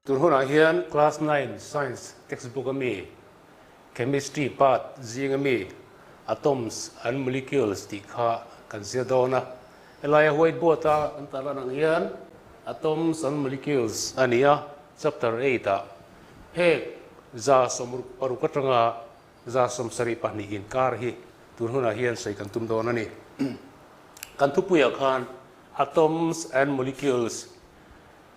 Tun hunah hian Class nine Science textbook a mi Chemistry part zing a mi Atoms and Molecules tih kha kan zir dawn a. Helaia white board a kan tarlan ang hian Atoms and Molecules a ni a, Chapter eight ah hek 166 atanga 72 inkar hi tun hunah hian sawi kan tum dawn a ni. Kan thupuiah khan Atoms and Molecules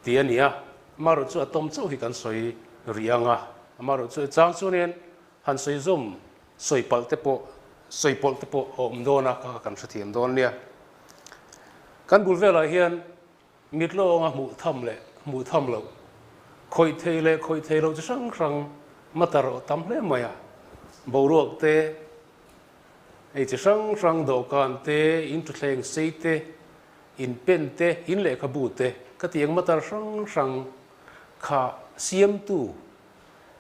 Tih a ni a, amaherawh chu a tawm chauh hi kan sawi rih ang a, amaherawh chu chang chuanin han sawi zawm sawi palh te pawh sawi pawlh te pawh a awm dawn a, kha kan hrethiam dawn nia. Kan bul velah hian mitlawnga hmuh tham leh hmuh tham loh, khawih thei leh khawih thei loh chi hrang hrang matar a tam hle mai a, boruak te, hei chi hrang hrang dawhkan te, intuthleng sei te, In pen te, in lehkhabu te, ka ti ang matar hrang hrang kha siamtu,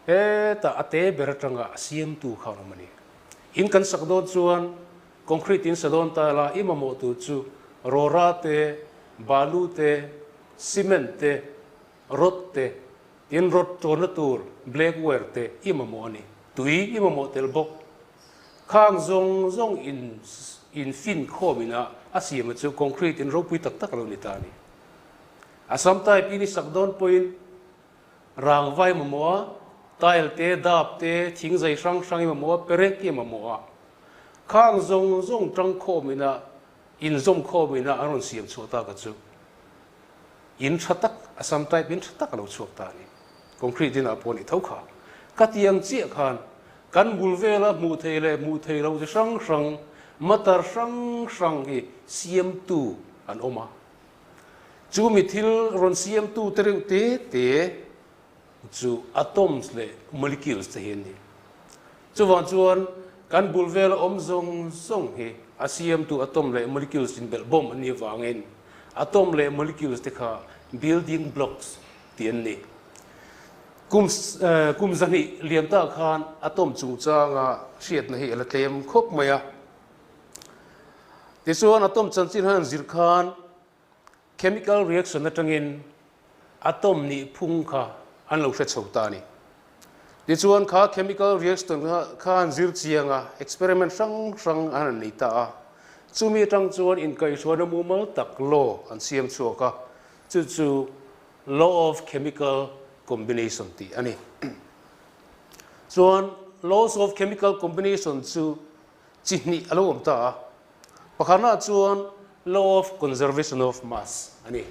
hetah a te ber atanga siamtu kha an awm a ni. In kan sak dawn chuan concrete in sa dawn ta ila i mamawh tur chu rawra te, balu te, cement te, rod te, tin rod tawnna tur black wire te i mamawh a ni. Tui i mamawh tel bawk. Khang zawng zawng in in fin khawm ina a siam a chu concrete in ropui tak tak a lo ni ta a ni. Assam type in i sak dawn pawhin rang vai mamawh a, tile te, dap te, thing zai hrang hrang i mamawh a, perek i mamawh a. Khang zawng zawng tang khawm ina in zawm khawm ina an rawn siam chhuah tak a chu in tha tak, Assam type in tha tak a lo chhuak ta a ni. Concrete inah pawh a nih tho kha. Ka ti ang chiah khan kan bul vela hmuh thei leh hmuh thei lo chi hrang hrang, matar hrang hrang hi siamtu an awm a. Chu mi thil rawn siamtu te reuh te te chu atoms leh molecules te hi an ni. Chuvang chuan kan bul vela awm zawng zawng hi a siamtu atom leh molecules inbelhbawm an nih avangin atom leh molecules te kha building blocks tih an ni. Kum kum zahnih lian ta khan atom chungchanga hriatna hi a la tlem khawp mai a. Tichuan atom chanchin han zir khan chemical reaction atangin atom nih phung kha an lo hre chho ta a ni. Tichuan kha chemical reaction kha an zir chiang a, experiment hrang hrang an han nei ta a. Chumi atang chuan inkaihhruaina mumal tak law an siam chhuak a, chu chu Law of Chemical Combination tih a ni. Chuan Laws of Chemical Combination chu chi hnih a lo awm ta a. Pakhatnaah chuan Law of Conservation of Mass a ni.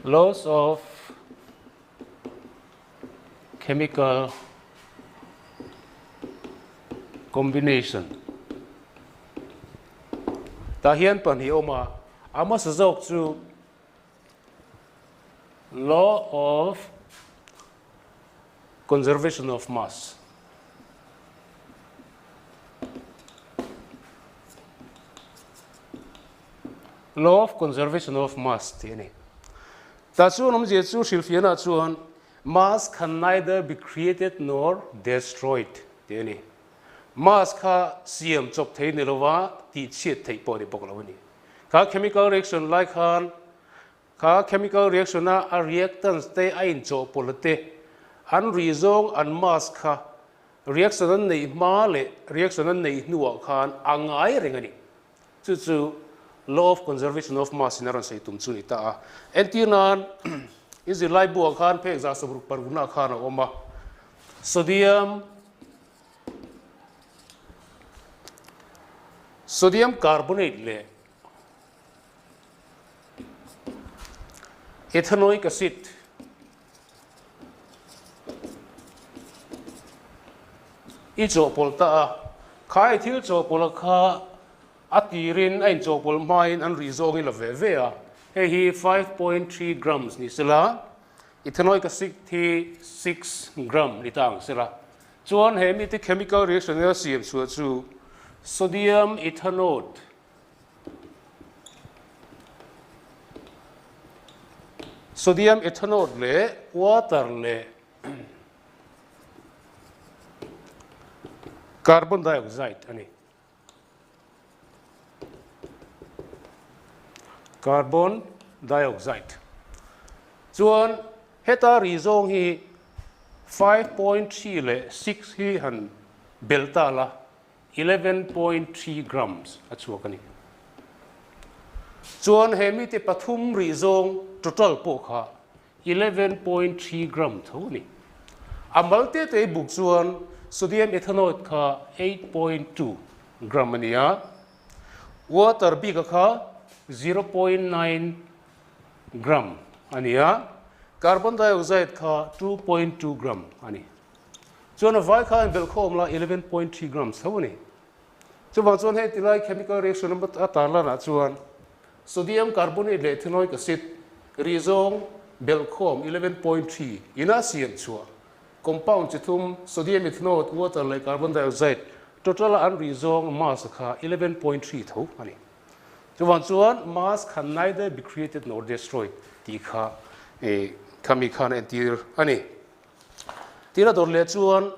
Laws of Chemical Combination Tah hian pahnih awm a, a hmasa zawk chu Law of Conservation of Mass. Law of Conservation of Mass tih a ni. Tah chuan awmzia chu hrilhfiahna chuan Mass can neither be created nor destroyed tih a ni. Mass kha siam chawp thei ni lova tih chhiat theih pawh a ni bawk lo a ni. Kha chemical reaction lai khan kha chemical reaction a a reactants te a inchawhpawlh te an rih zawng an mass kha reaction an neih hma leh reaction an neih hnuah khan a ngai reng a ni. Chu chu Law of Conservation of Mass in a rawn sawi tum chu ni ta a. Entir nan i zirlai buah khan phek zah sawmruk parukna khan a awm a. Sodium Sodium carbonate leh ethanoic acid I chawhpawlh ta a, khai thil chawhpawlh kha a tirin a inchawhpawlh hmain an rih zawngin la ve ve a, hei hi 5.3 grams ni sela, ethanoic acid hi 6 gram ni ta ang sela. Chuan he mite chemical reaction ina siam chhuah chu sodium ethanoate Sodium ethanol leh water leh carbon dioxide a ni. Carbon dioxide. Chuan heta ri zawng hi 5.3 leh 6 hi han bel ta la, 11.3 grams a chhuak a ni. Chuan he mite pathum ri zawng total pawh kha 11.3 gram tho a ni. A mal te te buk chuan sodium ethanoate kha 8.2 gram a ni a, water bika kha 0.9 gram a ni a, carbon dioxide kha 2.2 gram a ni. Chuan a vai kha in belhkhawm la 11.3 grams tho a ni. Chuvang chuan hei tilai chemical reaction a tarlan ah chuan sodium carbonate leh ethanoic acid ri zawng belhkhawm 11.3 ina siam chhuah compound chi thum sodium ethanoate, water leh carbon dioxide total a an ri zawng mass kha 11.3 tho a ni. Chuvang chuan mass can neither be created nor destroyed tih kha khami khan a entir a ni. Tin a dawr leh chuan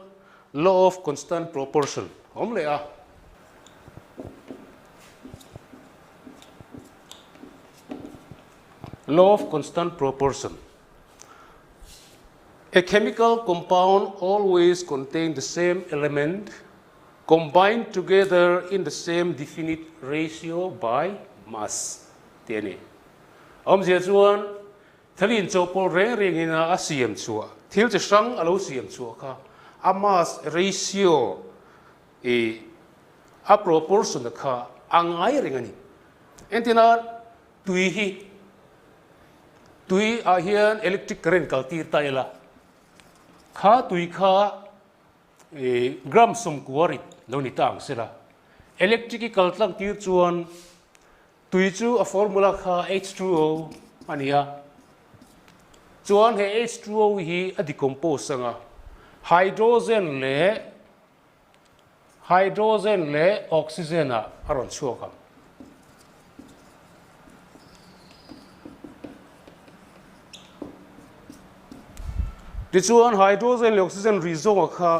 law of constant proportion a awm leh a. Law of constant proportion. A chemical compound always contain the same element combined together in the same definite ratio by mass tih a ni. A awmzia chuan Thil inchawhpawlh reng rengin a siam chhuah, thil chi hrang a lo siam chhuah kha a mass ratio i a proportion kha a ngai reng a ni. Entina tui hi tui ah hian electric current kal tir ta ila, kha tui kha i gram 90 rit lo ni ta ang sela, electric i kal tlang tir chuan Tui chu a formula kha H2O a ni a, chuan he H2O hi a decompose anga hydrogen leh hydrogen leh oxygen ah a rawn chhuak ang. Tichuan hydrogen leh oxygen ri zawnga kha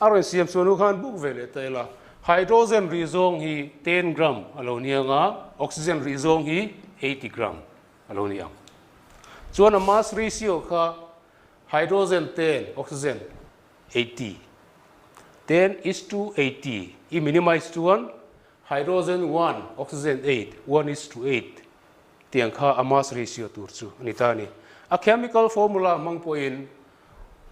A rawn siam chuan u khan buk ve leh ta ila, hydrogen rih zawng hi 10 gram a lo ni ang a, oxygen rih zawng hi 80 gram a lo ni ang. Chuan a mass ratio kha hydrogen 10, oxygen 80. 10 is to 80 i minimize chuan hydrogen 1, oxygen 8, 1 is to 8 tiang kha a mass ratio tur chu a ni ta a ni. A chemical formula hmang pawhin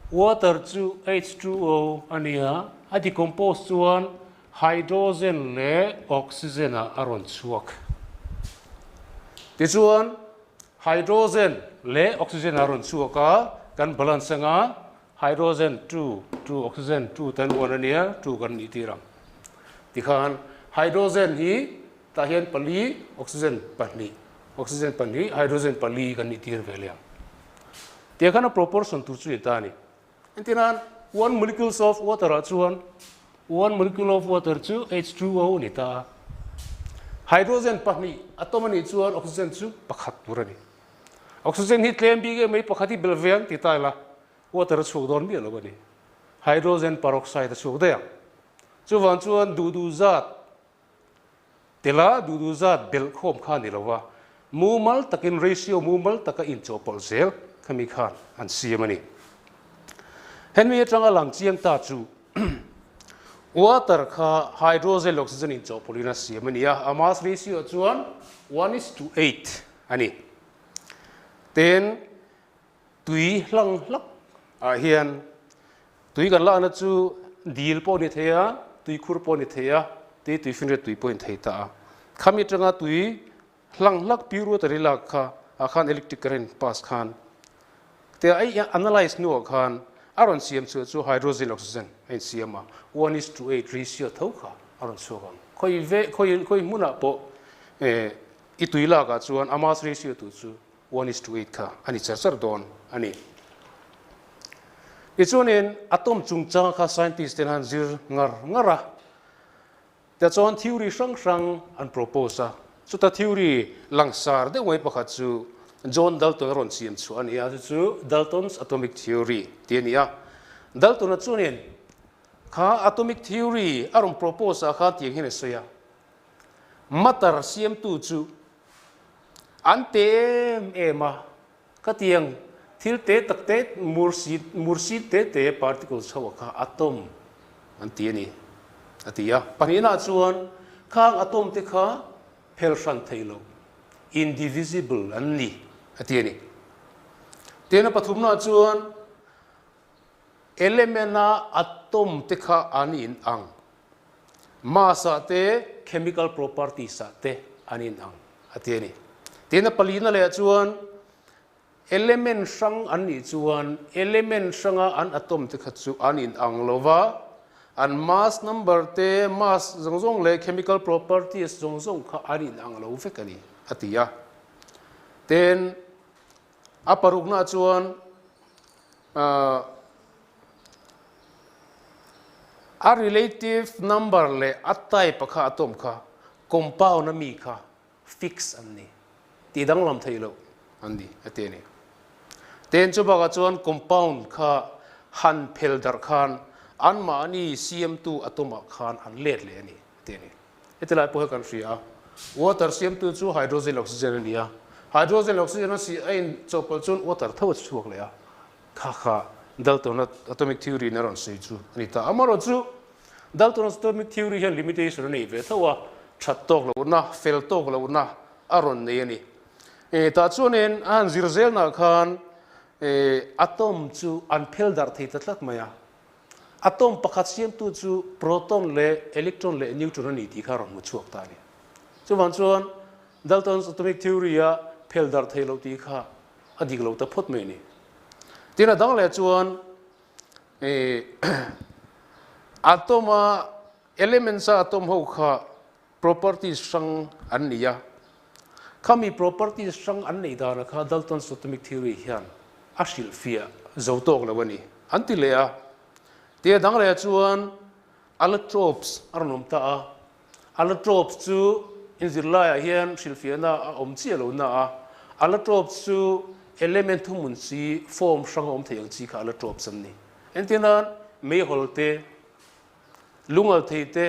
Water chu H2O a nia, a decompose chuan hydrogen leh oxygen ah a rawn chhuak. Tichuan hydrogen leh oxygen a rawn chhuak a, kan balance anga hydrogen 2, 2 oxygen 2 tan 1 a nia, 2 kan nih tir ang. Tikhan hydrogen hi tah hian pali, oxygen pahnih, oxygen pahnih, hydrogen pali kan nih tir ve leh ang. Tiang khan a proportion tur chu in ta a ni. Engtinan one molecules of water ah chuan one molecule of water chu H2O a ni ta a. Hydrogen pahnih atom a nih chuan oxygen chu pakhat tur a ni. Oxygen hi tlem bik em mai pakhat hi bel ve ang ti ta ila water a chhuak dawn miah lo a ni. Hydrogen peroxide a chhuak daih ang. Chuvang chuan duh duh zat Tela duh duh zat belh khawm kha a ni lo va, mumal takin ratio mumal taka inchawhpawlh zel khami khan an siam a ni. Hemi atanga lang chiang ta chu water kha hydrogen leh oxygen inchawhpawlhin a siam a ni a, a mass ratio chuan one is to eight a ni. Tin, tui hlang hlak ah hian tui kan lakna chu dil pawh a ni thei a, tuikhur pawh a ni thei a, tui tuifinriat tui pawh a ni thei ta a. Khami atanga tui hlang hlak pure water i lak kha ah khan electric current pass khan te a analyse hnuah khan a rawn siam chhuah chu hydrogen oxygen a insiam a, one is to eight ratio tho kha a rawn chhuak ang. Khawi ve khawi khawi hmunah pawh i tui lakah chuan a mass ratio tur chu one is to eight kha a ni char char dawn a ni. Tichuanin atom chungchanga kha scientist ten han zir ngar ngar a, tichuan theory hrang hrang an propose a, chuta theory langsar deuh mai pakhat chu John Dalton a rawn siam chhuah a ni a, chu chu Dalton's atomic theory tih a ni a. Dalton-a chuanin kha atomic theory a rawn propose ah khan tiang hian a sawi a, matter siamtu chu. An te em em a, khatiang thil te tak te mur si mur si te te particles ho kha atom an ti a ni a ti a. Pahnihna chuan khang atom te kha phel hran thei lo, indivisible an ni a ti a ni. Tin a pathumna chuan element a atom te kha an in ang, mass ah te chemical properties ah te an in ang a ti a ni. Tin a palina leh chuan element hrang an nih chuan element hranga an atom te kha chu an in ang lo va, an mass number te, mass zawng zawng leh chemical properties zawng zawng kha an in ang lo vek a ni a ti a. Tin a parukna chuan a relative number leh a type a kha atom kha compound a mi kha fix an ni, tih danglam theih loh an ni a ti a ni. Ten chu bakah chuan compound kha han phel darh khan anmahni siamtu atom ah khan an let leh a ni a ti a ni. Heti lai pawh hi kan hria a, water siamtu chu hydrogen leh oxygen a ni a, hydrogen leh oxygen a si a in chawhpawlh chuan water tho a chhuak leh a, kha kha Dalton atomic theory in a rawn sawi chu a ni ta. Amaherawhchu Dalton atomic theory hian limitation a nei ve tho a, that tawk lohna, fel tawk lohna a rawn nei a ni. Tah chuanin a han zir zelnah khan atom chu an phel darh thei ta tlat mai a, Atom pakhat siamtu chu proton leh electron leh neutron a ni tih kha a rawn hmu chhuak ta a ni. Chuvang chuan Dalton's atomic theory a phel darh thei lo tih kha a dik lo ta phawt mai a ni. Tin a dang leh chuan atom a elements a atom ho kha properties hrang an nei a, khami properties hrang an neih danah kha Dalton's atomic theory hian a hrilhfiah zo tawk lo a ni an ti leh a. Tia dang leh chuan allotropes a rawn awm ta a, allotropes chu inzirlaiah hian hrilhfiahna a awm chiah lo na a, allotropes chu element thuhmun chi form hrang a awm thei ang chi kha allotropes an ni. Entir nan meihawl te, lungal thei te,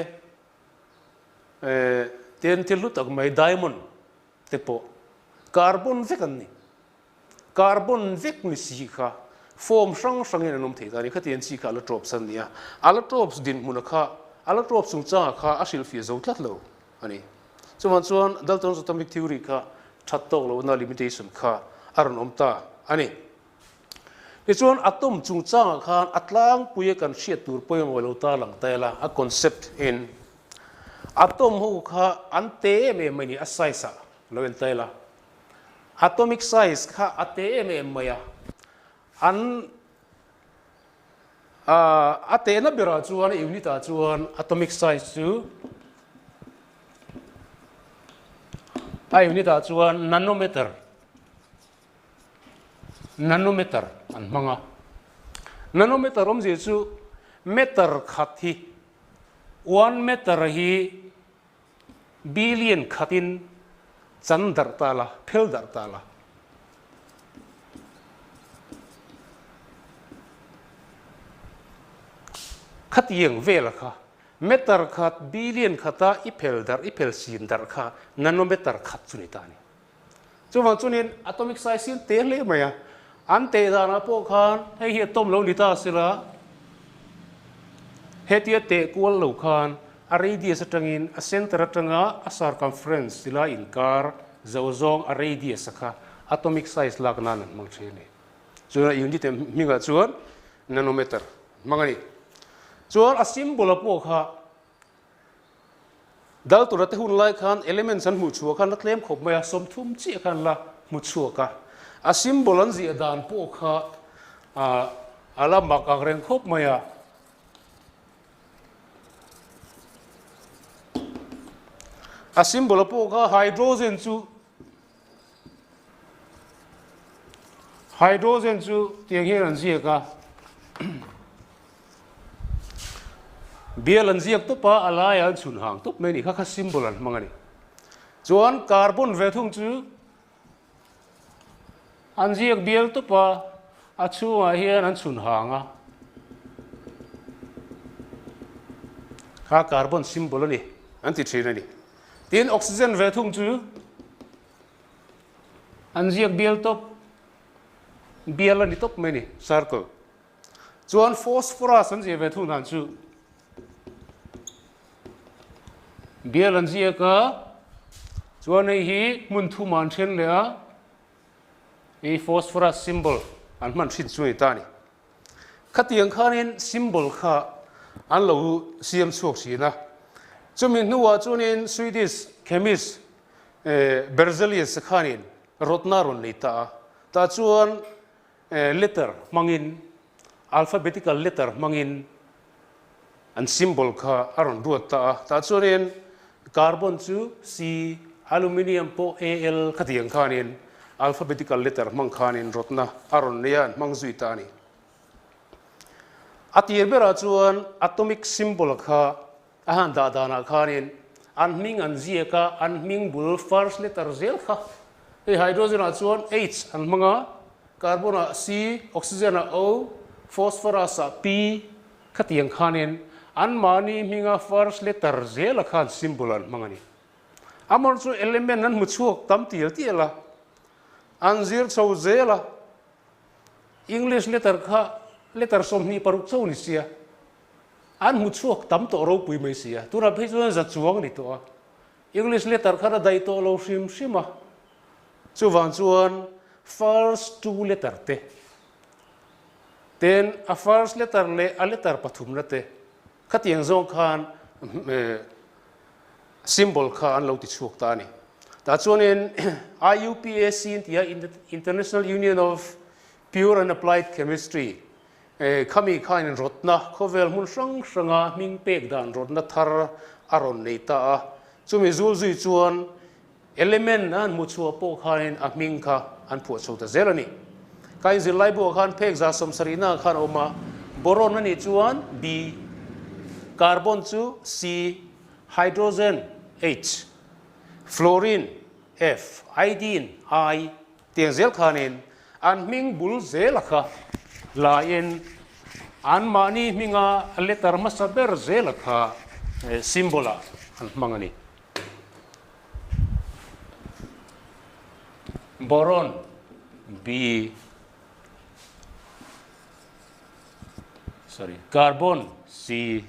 Ten thil hlu tak mai diamond te pawh carbon vek an ni. Carbon vek ni si kha form hrang hrangin an awm thei ta a ni. Khatiang chi kha allotropes an ni a. Allotropes dinhmuna kha allotropes chungchangah kha a hrilhfiah zo tlat lo a ni. Chuvang chuan Dalton's atomic theory kha that tawk lohna limitation kha a rawn awm ta a ni. Tichuan atom chungchangah khan a tlangpuia kan hriat tur pawimawh lo ta lang ta ila, a concept in atom ho kha an te em em mai ni, a size ah lo en ta ila, atomic size kha a te em em mai a, an a tehna berah chuan a unit ah chuan atomic size chu a unit ah chuan nanometer Nanometer an hmang a. Nanometer awmzia chu meter khat hi one meter hi billion khatin chan darh ta la, phel darh ta la. Khatiang vela kha meter khat billion khata i phel darh, i phel sin darh kha nanometer khat chu ni ta a ni. Chuvang chuanin atomic size hi an te hle mai a, an teh danah pawh khan hei hi atom lo ni ta sela, hetia teh kual lo khan a radius atangin a center atanga a circumference tila inkar zo zawng a radius a kha atomic size lak nan an hmang thin a ni. Chuan a unit hmingah chuan nanometer an hmang a ni. Chuan a symbol a pawh kha Dal tura te hun lai khan elements an hmuh chhuah khan a tlem khawp mai a, 30 chiah khan la hmu chhuak a. A symbol an ziah dan pawh kha a la mak ang reng khawp mai a. A symbol a pawh kha hydrogen chu Hydrogen chu tiang hian an ziak a, bial an ziak tawp a, a laiah an chhun hang tawp mai a ni kha kha symbol an hmang a ni. Chuan carbon ve thung chu an ziak bial tawp a, a chhungah hian an chhun hang a, kha carbon symbol a ni an ti thin a ni. Tin oxygen ve thung chu. An ziak bial tawp, bial a ni tawp mai a ni, circle. Chuan phosphorus an ziah ve thung dan chu bial an ziak a, chuan hei hi hmun thumah an then leh a, hei phosphorus symbol an hman thin chu a ni ta a ni. Khatiang khanin symbol kha an lo siam chhuak thin a, chumi hnuah chuanin Swedish chemist Berzelius khanin rawtna a rawn nei ta a, tah chuan letter hmangin, alphabetical letter hmangin an symbol kha a rawn ruat ta a, tah chuanin carbon chu C, aluminium pawh Al khatiang khanin alphabetical letter hmang khanin rawtna a rawn nei a, an hmang zui ta a ni. A tir berah chuan atomic symbol kha a han dah danah khanin an hming an ziak a, an hming bul first letter zel kha hei hydrogen ah chuan H an hmang a, carbon ah C, oxygen ah O, phosphorus ah P khatiang khanin anmahni hminga first letter zela khan symbol an hmang a ni. Amaherawhchu chu element an hmu chhuak tam tial tial a, an zir chho zel a, English letter kha letter 26 chauh ni sia, An hmu chhuak tam tawh ropui mai si a, tunah phei chuan za chuang a ni tawh a, English letter khan a daih tawh lo hrim hrim a, chuvang chuan first two letter te, ten a first letter leh a letter pathumna te khatiang zawng khan symbol kha an lo ti chhuak ta a ni. Tah chuanin IUPAC an ti a, International Union of Pure and Applied Chemistry, Khami khain rawtna khawvel hmun hrang hranga hming pek dan rawtna thar a rawn nei ta a, chumi zul zui chuan element an hmu chhuah pawh khanin a hming kha an phuah chho ta zel a ni. Ka inzirlai buah khan phek 170 ah khan a awm a, boron a nih chuan B, carbon chu C, hydrogen H, fluorine F, iodine I, Tiang zel khanin an hming bul zela kha laiin anmahni hminga letter hmasa ber zela kha symbol ah an hmang a ni. Boron, B, sorry, carbon, C,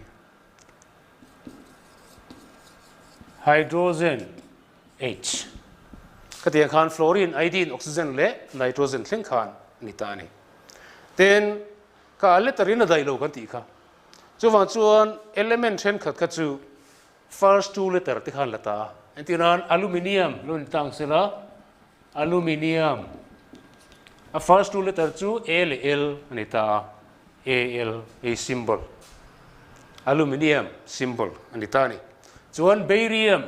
hydrogen, H. Khatiang khan fluorine, iodine, oxygen leh nitrogen thleng khan a ni ta a ni. Tin, kha letter in a daih lo kan tih kha. Chuvang chuan element thenkhat kha chu first two letter te khan la ta a. Entirnan aluminium lo in tang sela, aluminium a first two letter chu A leh L a ni ta a, A L A symbol, aluminium symbol a ni ta a ni. Chuan barium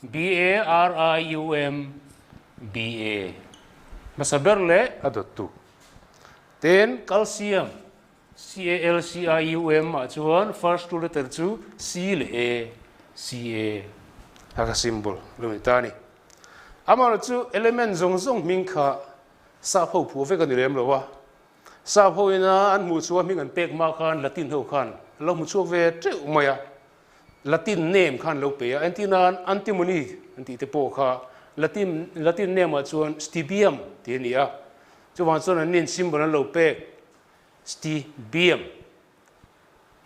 B-A-R-I-U-M, B-A, hmasa ber leh a dawttu. Tin, calcium, C-A-L-C-I-U-M, ah chuan first two letter chu C leh A, C-A, a kha symbol lo ni ta a ni. Amaherawhchu element zawng zawng hming kha sap ho phuah vek a ni lem lo a, sap ho ina an hmuh chhuah hming an pek hma khan Latin ho khan an lo hmu chhuak ve teuh mai a. Latin name khan lo pe a, entir nan antimony an tih te pawh kha Latin Latin name ah chuan stibium tih a ni a, chuvang chuan an nin symbol an lo pek stibium,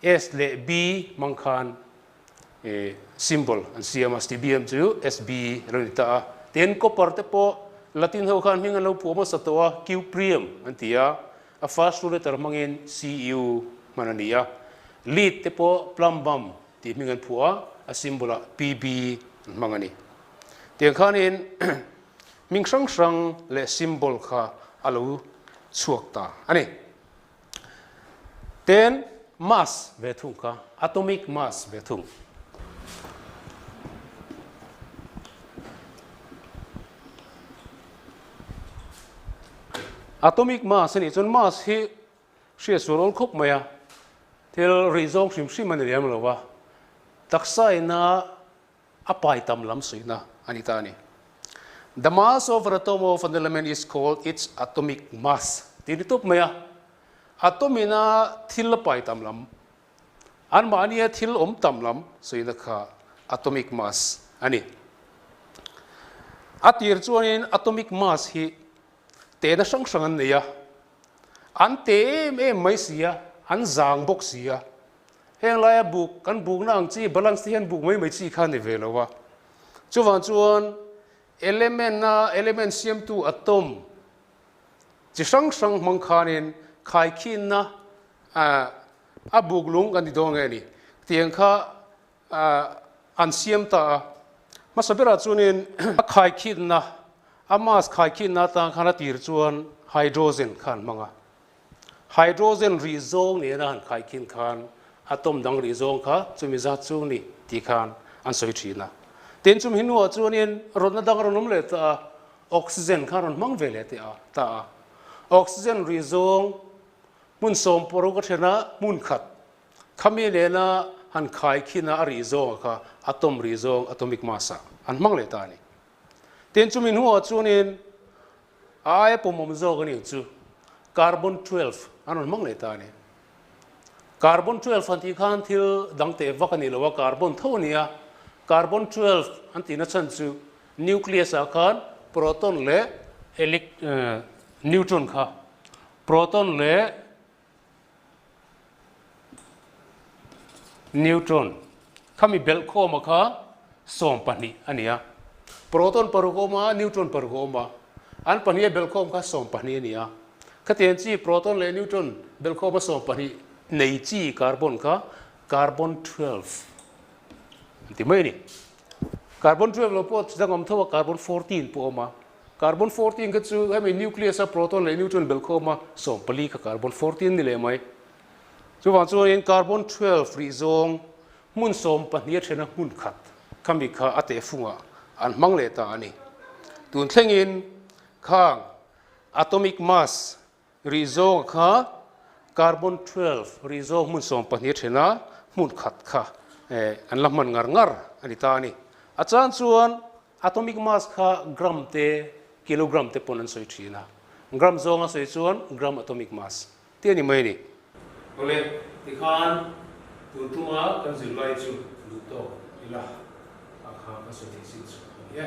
S leh B hmang khan symbol an siam a, stibium chu SB a lo ni ta a. Tin, copper te pawh Latin ho khan hming an lo phuah hmasa tawh a, cuprium an ti a, A first two letter hmangin CU hman a ni a, lead te pawh plumbum tih hming an phuah a, a symbol ah PB an hmang a ni. Tiang khanin hming hrang hrang leh symbol kha a lo chhuak ta a ni. Ten mass ve thung kha, atomic mass ve thung. Atomic mass a nih chuan mass hi hriat sual awl khawp mai a, thil rih zawng hrim hrim a ni lem lo a, taksa ina a pai tam lam suihna a ni ta a ni. The mass of an atom of an element is called its atomic mass tih a ni tawp mai a, atom ina thil a pai tam lam, anmahnia thil awm tam lam suihna kha atomic mass a ni. A tir chuanin atomic mass hi tehna hrang hrang an nei a, an teh em em mai si a, an zang bawk si a. Heng laia buk kan bukna ang chi balance te hian buk mai mai chi kha a ni ve lo a. Chuvang chuan element a element siamtu atom chi hrang hrang hmang khanin khaikhinna a buk lung kan ti dawn nge ni tiang kha an siam ta a. Hmasa berah chuanin a khaikhinna, a mass khaikhinna atang khan a tir chuan hydrogen kha an hmang a. Hydrogen rih zawng nena han khaikhin khan atom dang rih zawng kha chumi zat chu ni tih khan an sawi thin a. Tin, chumi hnuah chuanin rawtna dang a rawn awm leh ta a, oxygen kha a rawn hmang ve leh teh a ta a. Oxygen rih zawng hmun sawmparuk a then a, hmun khat Khami nena han khai khin a a rih zawng a kha atom rih zawng, atomic mass, ah an hmang leh ta a ni. Tin, chumi hnuah chuanin a aia pawmawm zawk a nih chu carbon 12 an rawn hmang leh ta a ni. Carbon 12 han tih khan thil dang teh vak a ni lo a, carbon tho a ni a. Carbon 12 an tihna chhan chu nucleus ah khan proton leh neutron kha proton leh Neutron, Khami belh khawma kha 12 a ni a. Proton paruk a awm a, neutron paruk a awm a. An pahniha belh khawm kha 12 a ni a. Khatiang chi proton leh neutron belh khawma 12 nei chi carbon kha carbon 12 an ti mai a ni. Carbon 12 lo pawh chi dang awm tho a, carbon 14 pawh a awm a. Carbon 14 kha chu hemi nucleus a proton leh neutron belh khawm a, 14 kha carbon 14 ni leh mai. Chuvang chuanin carbon 12 rih zawng hmun 12 a thena hmun khat khami kha a tehfungah an hmang leh ta a ni. Tun thlengin khang atomic mass rih zawng kha carbon 12 rih zawng hmun 12 a thena hmun khat kha an la hman ngar ngar a ni ta a ni. A chan chuan Atomic mass kha gram te, kilogram te pawn an sawi thin a. Gram zawng a sawi chuan gram atomic mass tih a ni mai a ni. Awle, tikhan tun tuma kan zirlai chu duh tawk ila a kha ka sawi theih chin chu a ni e.